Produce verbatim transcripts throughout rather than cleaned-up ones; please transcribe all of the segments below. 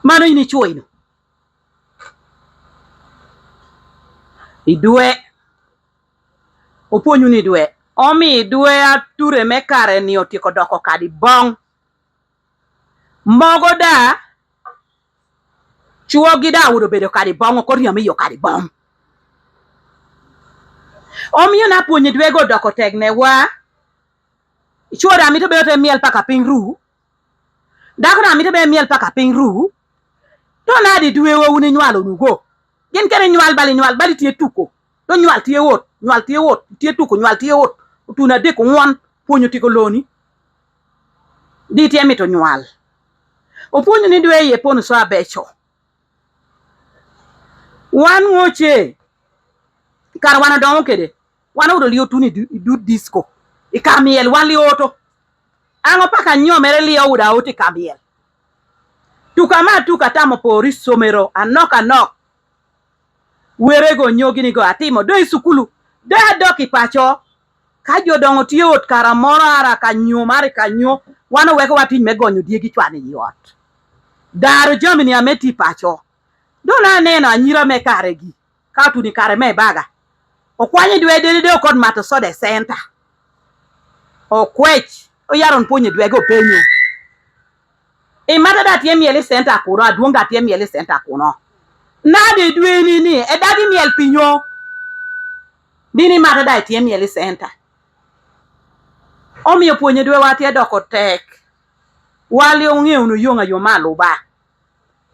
Mano in icuo ino. Idwe. Opwonyu ni idwe. Omi idwe ature me kare ni otyeko doko kadi bong. Mogo da, cuogi da obedo kadi bong, ok oriemo iyo kadi bong. Omiyo na pwonye dwe go doko tek ne wa. Cuo da mito bedo te miel paka piny ru. Dako da mito bedo miel paka piny ru. To nadi dwe wa wun inywalo nugo. Gin kene nywal bali, nywal bali tye tuko. To nywal tye ot, nywal tye ot, tye tuko, nywal tye ot. Otun adek, ng'wen, pwonyo tiko loni. Di tye mito nywal. Opwonyo ni dwe ye pon so abeco. Wan ng'oce. Kar wan odongo kede. Wan odo liyo tuni du-, du disco. I kamiel wan liyo oto. Ang'o paka nyo mere liyo uda oti kamiel. Tuka ma tuka tamo pori somero, anok anok. Were go nyogi ni go atimo. Do i sukulu. Do adok i paco. Ka jodongo tye ot kara moro ara ka nyo, mari ka nyo. Wan oweko watiny me gonyo diegi cwani i ot. Daro jami ni ame ti paco. Do na neno anyira me kare gi. Ka tuni kare me baga. Okwanyi dwe dede de okod mato soda e center. Okwec, oyaron pwonye dwe go penyo. I mata da tye miel i center kuno, aduong' da tye miel i center kuno. Nade dwe ni ni, e dagi miel pinyo. Dini mata da tye miel i center. Omiyo pwonye dwe wa tye doko tek. Wali ong'eyo nu yong' ayo maluba.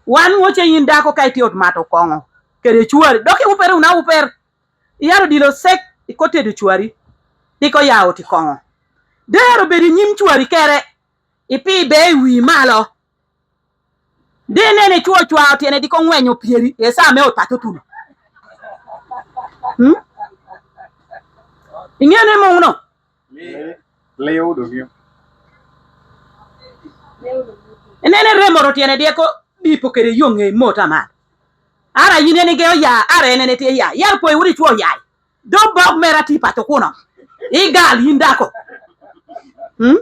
Wan ng'oce in dako ka itye ot mato kong'o. Kede chwari. Dok iuper una uper. Iyaro dilo sek, iko tedo chwari. Diko yawo ti kong'o. Dero bedo nyim chwari kere. Ipi be wi malo. De nene chwo chwa otiene diko ng'wenyo pieri. E sa me ot paco tuno. Hmm? Ing'e ne mong'no? Liu do ng'eyo. Nene remo ro tiene dieko dipo kede yo ng'e mota ma. Ara yine ni ge oya, ara ene ne tie ya. Yar poi wuri chwo yai. Do bog mera ti paco kuno. Igal yin dako. Hmm?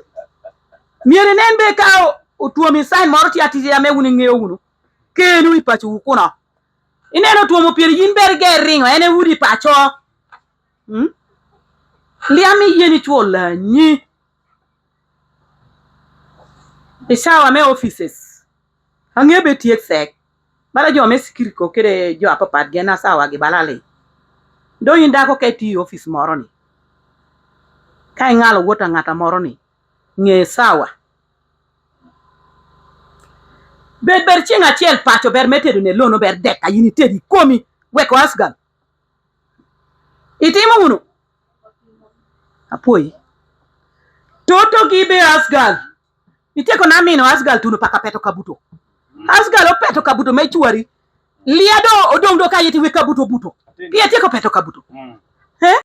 Mieri nen be ka o-, otuomi sign moro ti atiti ame wuni ng'eyo wunu. Kenu i paco wu kuno. Ineno tuomo pieri yin ber ge ringo, ene wudi paco. Hmm? Liami yeni chwo la nyi. I sawa me offices. Ang'e be tiek sek. Bala jo me sikiriko kede jo apapat gen a sawa gi bala li. Do in dako ke ti office moro ni. Ka ing'alo wuot a ng'ata moro ni. Ng'e sawa. Bed ber chieng' achiel paco ber me tedo ne lono ber dek a in itedi komi. Weko asgal. Itimo unu. Apwoyi. Toto gi be asgal. Itieko na mino asgal tuno paka peto kabuto. Asgal opeto kabuto me chwari. Liado odong' do ka yeti we kabuto buto. Pia tieko peto kabuto. Mm. Eh?